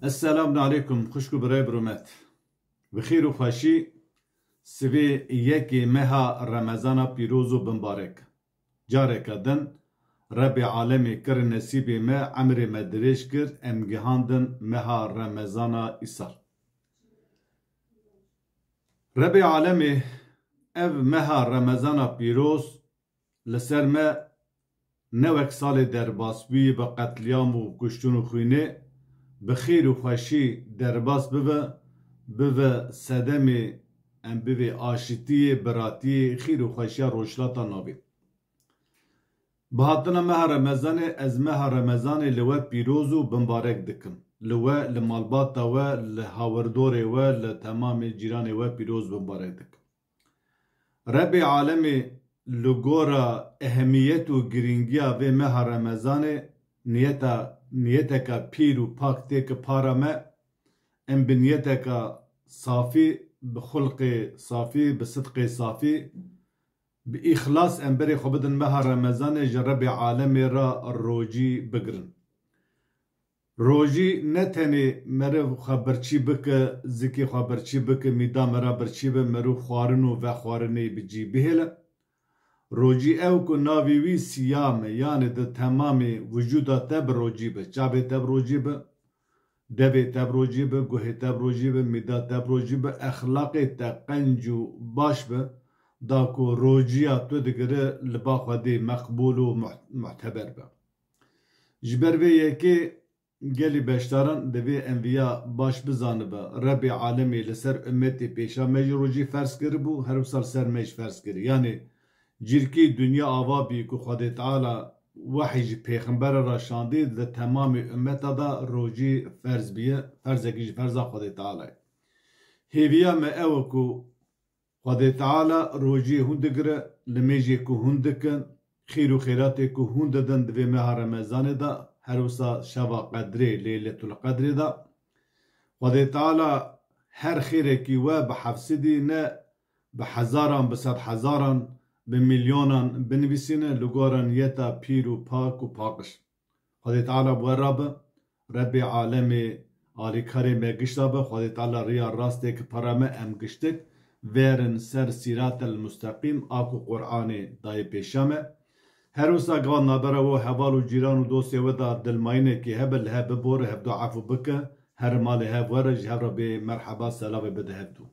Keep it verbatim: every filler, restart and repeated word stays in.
Esselamun aleykum, xwişk û birayê bi rûmet. Bi xêr û xweşî, sivê yekê meha Remezana pîroz û bimbarek. Careke din, Rebê Alemê kir nesîbê me, emrê me dirêj kir, em gihandin meha Remezana îsal. Rebê Alemê ev meha Remezana pîroz li ser me ne wek salê derbasbûyî bi qetlîam û kuştin û xwînê, bi xêr û xweşî derbas bibe, bibe sedemê em bivê aşitiyê, biratiyê, xêr û xweşiya rojhilata navîn. Bi hatina meha Remezanê, ez meha Remezanê li we pîroz û bimbarek dikim. Li we, li malbata we, li hawirdorê we, li temamê cîranê we pîroz bimbarek dikim. Rebê Alemê li gora ehemiyet û girîngiya vê meha Remezanê niyeta, niyeteka pîr û pak tê ki para me, em bi niyeteka safî, bi xulqê safî, bi sidqê safî, bi îxlas em berê xwe bidin meha Remezanê ji Rebê Alemê re rojî bigirin. Rojî ne tenê meriv xwe birçî bike, zikê xwe birçî bike, mîda me re birçî be, meriv xwarin û vexwarinê bi cî bihêle. Rojî ew ku navê wî siyam e, yanê di temamê wicûda te bi rojî be, çavê te bi rojî be, devê te bi rojî be, guhê te bi rojî be, mîda te bi rojî be, exlaqê te qenc û baş be, da ku rojiya tu digire li ba Xwedê meqbûl û muht-, muhteber be. Ji ber vê yekê gelî beşdaran divê em viya baş bizanibe. Rebê Alemê li ser ummetê pêşa me jî rojî ferz kiribû, her wisa li ser me jî ferz kirî. Yanê cîrkî dinya ava bî ku Xwedê Teala wehî ji pêxembere re şandî, li temamê ummeta de rojî ferz biye, ferzekî ji ferza Xwedê Teala ye. Hêviya me ew e ku Xwedê Teala rojiyê hûn digire, limêjê ku hûn dikin, xêr û xêratê ku hûn didin di vê meha Remezanê de, her wisa şeva Qedrê, Leyletul Qedrê de, Xwedê Teala her xêrekî we bi hefsidî ne bi hezaran, bi sedhezaran, bi milyonan binivîsîne, li gora niyeta pîr û pak û paqij. Xwedê Teala bi we re be, Rebbê Alemê alîkarê me gişta be, Xwedê Teala riya rastê ki para me em giştik verin ser sîratel musteqîm a ku Qur'anê dayê pêşa me. Her wisa gava nabera we heval û cîran û dostê we de dilmayînekê hebe li hev bibore, hevdu efû bike, her malê hev were, ji hev re bê merheba, selavê bide hevdu.